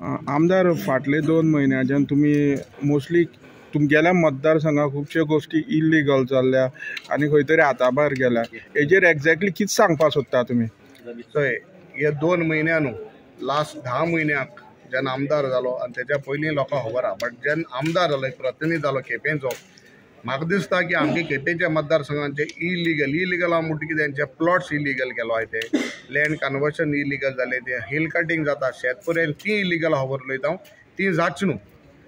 आमदार, फाटले 2 म्हयन्याच्यान तुमी मोस्टली तुमगेल्या मतदारसंघात खुबश्यो गोश्टी इलिगल जाल्ल्या आनी खंय तरी हाता भायर गेल्या, हेजेर एग्जॅक्टली कितें सांगपाक सोदता तुमी? चोय, हे 2 म्हयन्या न्हू, लास्ट 10 म्हयन्याक जेन्ना आमदार जालो आनी तेच्या पयलीं लोकांक खबर आहा, बट जेन्ना आमदार जालो, एक प्रतिनिधी जालो केपेंचो, म्हाका दिसता की आमगे केपेंच्या मतदारसंघांचे इलिगल हांव म्हणटा कितें, तेंचे प्लॉट्स इलिगल केलो आहाय, ते लँड कन्वर्शन इलिगल जालें, ते हिल कटींग जाता शेत पुरेल ती इलिगल खबर उलयता हांव, ती जाच न्हू.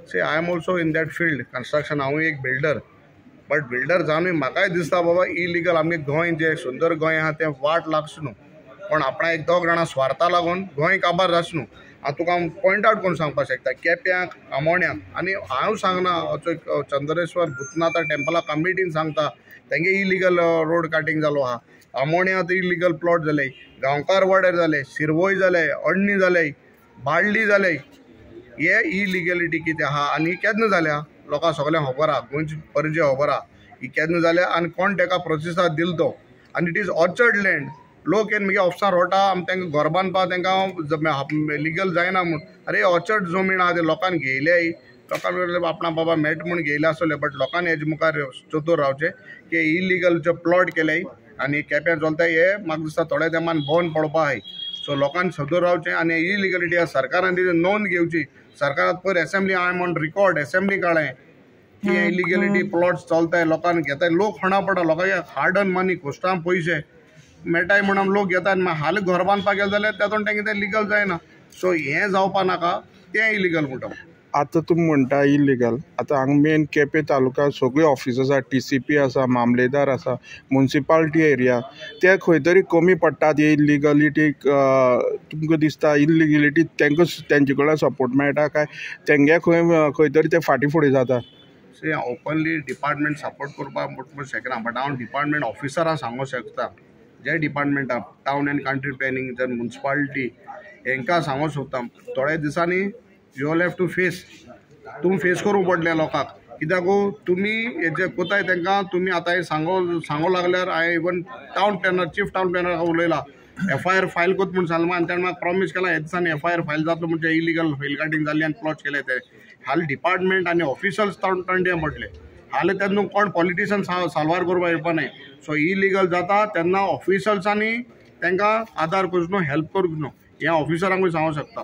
See, I am also in that field construction, हांवूय एक बिल्डर, बट बिल्डर जावनूय म्हाकाय दिसता बाबा इलिगल आमगे गोंय जें सुंदर गोंय आहा तें वाट लागचें न्हू, पण आपणा एक दोग जाणां स्वार्था लागून गोंय काबार जाचें न्हू. आतां तुका हांव पॉयंट आवट करून सांगपाक शकता, केप्यांक, आमोण्याक, आनी हांव सांगना, चंद्रेश्वर भूतनाथा टेम्पला कमिटीन सांगता तेंगे इलिगल रोड कटिंग जालो आहा, आमोण्यांत इलिगल प्लॉट जाले, गांवकार वाड्यार जाले, शिरवय जाले, अडणी जाले, बाळ्ळी जाले, हे इलिगलिटी कितें आहा आनी केन्ना जाल्या लोकांक सगळ्यांक खबर आहा, गोंयची परजे खबर आहा ही केन्ना जाल्या आनी कोण तेका प्रोसेसाक दिल तो. आनी it is orchard land, लोक येवन मागीर ऑफिसार रोटा आमी तांकां घर बांदपाक तांकां लिगल जायना म्हूण. अरे ऑर्चर्ड जमीन आहा ते लोकांनी घेयल्याय, लोकांक आपणा बाबा मेळटा म्हूण घेयल्या आसतले, बट लोकांनी हेजे मुखार चतूर रावचें की इलिगल जे प्लॉट केले आनी केप्यां चलता हे म्हाका दिसता थोड्या तेंपान बंद पडपा आहाय. सो लोकांनी सदूर रावचें आनी इलिगलिटी सरकारान तेजी नोंद घेवची. सरकारान पयर assembly, I am on record, assembly काडलें की इलिगलिटी प्लॉट्स चलताय, लोकांक घेताय, लोक खणा पडटा, लोकांक हार्ड अर्न मनी कोश्टां पयशे मेळटाय म्हणून लोक घेतात, मागीर हालीं घर बांदपाक गेले जाल्यार तातूंत तेंगे तें लिगल जायना. सो हें जावपा नाका, तें इलिगल म्हणटा. आतां तुमी म्हणटा इलिगल, आतां हांगा मेन केपें तालुका सगळी ऑफिस आसा, TCP आसा, मामलेदार आसा, मुन्सिपालिटी एरिया, ते खंय तरी कमी पडटात हे इलिगलिटी. तुमकां दिसता इलिगलिटी तांकां तेंचे कडल्यान सपोर्ट मेळटा काय तेंगे खंय खंय तरी ते फाटीं फुडें जाता? सी, ओपनली डिपार्टमेंट सपोर्ट करपाक म्हणून शकना, बट हांव डिपार्टमेंट ऑफिसरां सांगूंक शकता, जे डिपार्टमेंटां टावन एंड कंट्री प्लॅनिंग, जर मुन्सिपालिटी, हेंकां सांगूंक सोदता थोड्या दिसांनी you all have to face, तुमी फेस करूंक पडलें लोकांक, कित्याक तुमी हेजे कोताय तांकां तुमी आतां हें सांगो लागल्यार हांवें even town planner, chief town प्लॅनराक उलयलां, FIR file कोत म्हूण सांगलां आनी ताणें म्हाका प्रॉमीस केलां ह्या दिसांनी FIR file जातलो म्हणजे इलिगल हिल कटिंग जाल्ली आनी प्लॉट केले ते. हालीं डिपार्टमेंट आनी ऑफिसर्स तंडे पडले, हालीं तेन्ना कोण पॉलिटिशन साल्वार करपाक येवपा न्हय. सो इलिगल जाता तेन्ना ऑफिसर्सांनी तांकां आदार करचो न्हू, हेल्प करचो न्हू, हें ऑफिसरांकूय सांगूंक शकता.